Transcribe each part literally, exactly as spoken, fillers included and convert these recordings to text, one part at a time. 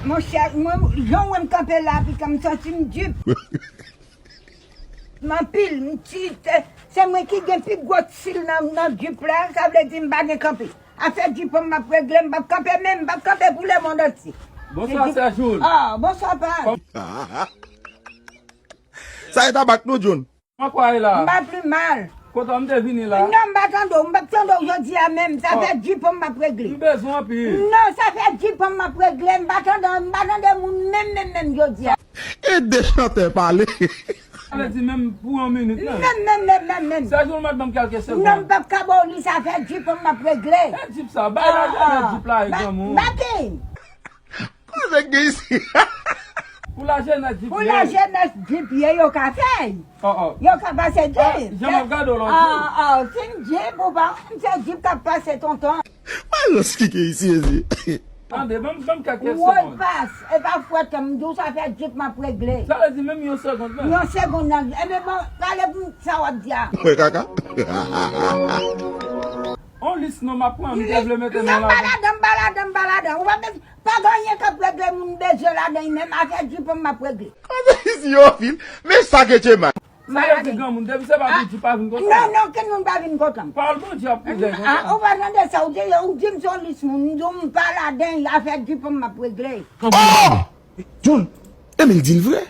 Monchè, mwen, jan w wè m kanpe la, pikan m santi m dip. M anpil, m ti, se, se mwen ki gen pi gwo ti l nan, nan dip la, sa vle di m pa gen kanpe. Afè dip an m ap regle, m p ap kanpe menm, m p ap kanpe pou lemonn antye. Bonswa, sè Joul. Ah, bonswa, pa. Sa e tabak nou, John. Kòman w ye la? M pa pi mal. Kontan m te vini la. Non, m pa tande w, m p ap tande w jodi a menm. Sa fè dip an m ap regle. M bezwen w anpil. Non, sa fè dip an m ap regle. M pa tande, m pa tande moun menm, menm, menm jodi a. Ede chantè pale. Sa vle di menm pou yon minit, non? Menm, menm, menm, menm, menm. Sè Joul, m ap ban m kèlke segonn. Non, m p ap ka ba w li, sa fè dip an m ap regle. E dip sa, bay lajenès dip la, e granmoun. Ba ki? Koze k gen isi? Pou lajenès dip ye. Pou lajenès dip ye, yo ka fè y. Oh, oh. Yo ka pase dip. Ah, jan m ap gade w la, oh, oh, fin dip ou pa, se dip k ap pase, tonton. Malòs ki gen isi, ezi. Tande, ban m, ban m kèk segonn. Wòl pas, e pa fwèt, m di w sa fè dip m ap regle. Sa vle di menm yon segonn, menm. Yon segonn nan, e men bon, pale pou m sa w ap di a. Wè kaka. On lis non m ap pran, m te vle mete non ladan. Non, m pa ladan, m pa ladan, m pa ladan. Ou pa bezwen, pa gen anyen k ap regle moun bezwen ladan, menm afè dip an m ap regle. Koze isi yo fin, men sa ke Tchema. Sa vle di granmoun, depi se pa pou dip pa vin kontan. Non, non, kenn moun pa vin kontan. Pawòl Bondye ap kouvè kontan. Ah, ou pa tande sa, ou di, ou di m se yon lis moun, m di w m pa ladan, afè dip an m ap regle. Oh! John, Emil di l vre.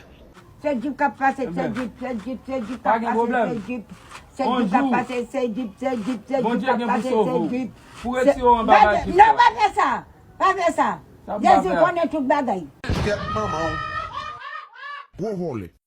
Se dip k ap pase, se dip, se dip, se dip k ap pase, se dip. Se dip k ap pase, se dip, se dip, se dip k ap pase, se dip. Pou retire w anba dip. Non, pa fè sa. Pa fè sa. Jezi konnen tout bagay. Kèt manman w. Gwo vòlè.